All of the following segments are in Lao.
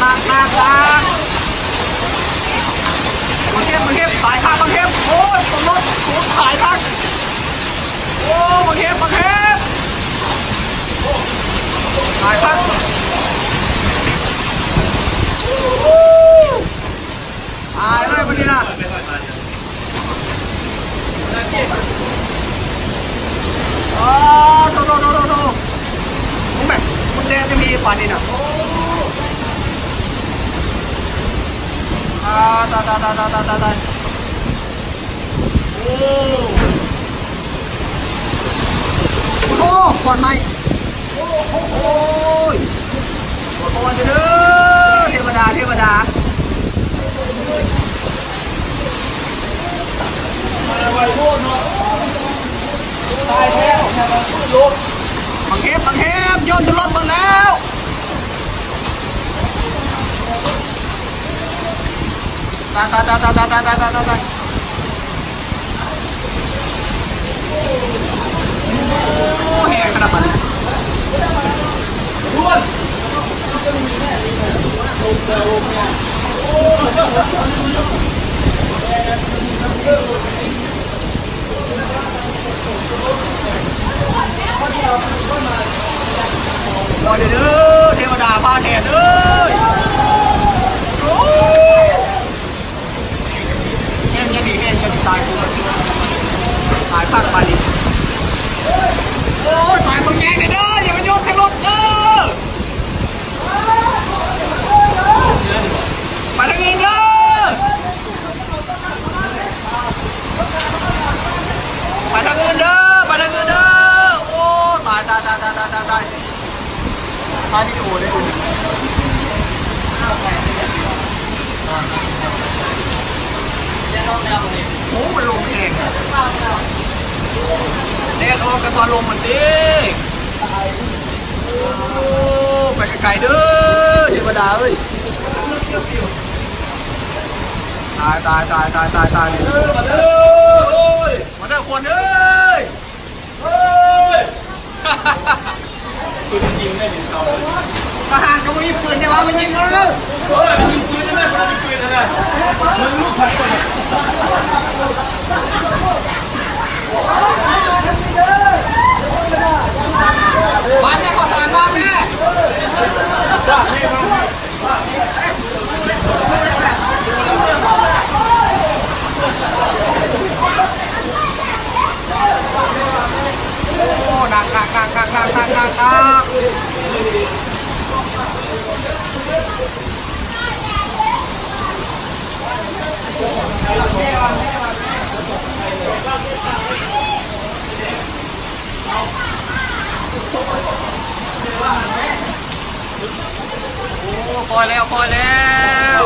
ໜັກໆໆ ບັກເຫັບ ບັກເຫັບ ຫຼາຍຄັກ ບັກເຫັບ ໂອ້ຍ ຕົກລົດ ໂອ້ຍ ຫຼາຍຄັກ ໂອ້ ບັກເຫັບ ບັກເຫັບ ຫຼາຍຄັກ ຕາຍເລີຍບັດນີ້ນະ. ອໍ ໂທ້ໆໆໆ ໂອ້ ແມ່ນ ມົດແດງຍັງມີປານນີ້ນະ ໂອ້ ອາ ຕາຍໆໆໆ ໂອ້ ໂອ້ ຄວັນໄໝ້. ໂອ້ຍ ຂໍພອນເດີ ເທວະດາ ເທວະດາ ມາໄວໂພດເນາະ ຕາຍແລ້ວ ບັກເຫັບ ບັກເຫັບ ໂຍນຂຶ້ນລົດເບິດແລ້ວ ຕາຍ ຕາຍ ຕາຍ ຕາຍ. ໂອ້ ແຮງຂະໜາດປານນີ້ ໂອ້ຍ ເດີ ເທວະດາພາແທນເອີຍ ໂອ້ຍ. ແຮງແຮງດີ ແຮງແຮງດີ ຕາຍ ຕາຍຄັກບາດນີ້ ໂອ້ຍ ຕາຍຕົງແຍງເດີ ຢ່າໄປໂຍນໃສ່ລົດເດີ ໄປທາງອື່ນເດີ ໄປທາງອື່ນເດີ ໄປທາງອື່ນເດີ ໂອ້ ຕາຍ ຕາຍ ຕາຍ. ຖ່າຍວິດີໂອໄດ້ຢູ່ ໂອ້ ລົມແຮງ ແດດອອກກະຕົວລົມມັນເດ້ ໂອ້ ໄປໄກໆເດີ ເທວະດາເອີຍ ຕາຍ ຕາຍ ຕາຍ ຕາຍ ຕາຍ ຕາຍ ເດີ ມາເດີ ມາເດີ ຄົນເອີຍ. ເຮີ້ຍ ປືນຍິງໄດ້ດິເຂົາ ທະຫານກະບໍ່ມີປືນ ແຕ່ວ່າມາຍິງເອົາເດີ ເຮີ້ຍ ມາຍິງປືນນະ ມາຍິງປືນນະ ມັນລູກໃຜກ່ອນນະ ບາດແມ່ນເຂົາສານບາດແມ່ ໂອ້ ໜັກໆໆໆໆໆ. ໂອ້ ຄ່ອຍແລ້ວ ຄ່ອຍແລ້ວ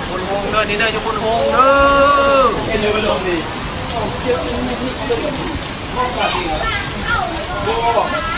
ຄົນໂຮງເດີ ນີ້ເດີ ຢູ່ຄົນໂຮງເດີ ເຫັນຢູ່ມັນລົງນີ້ ໂອ້ ໂອ້.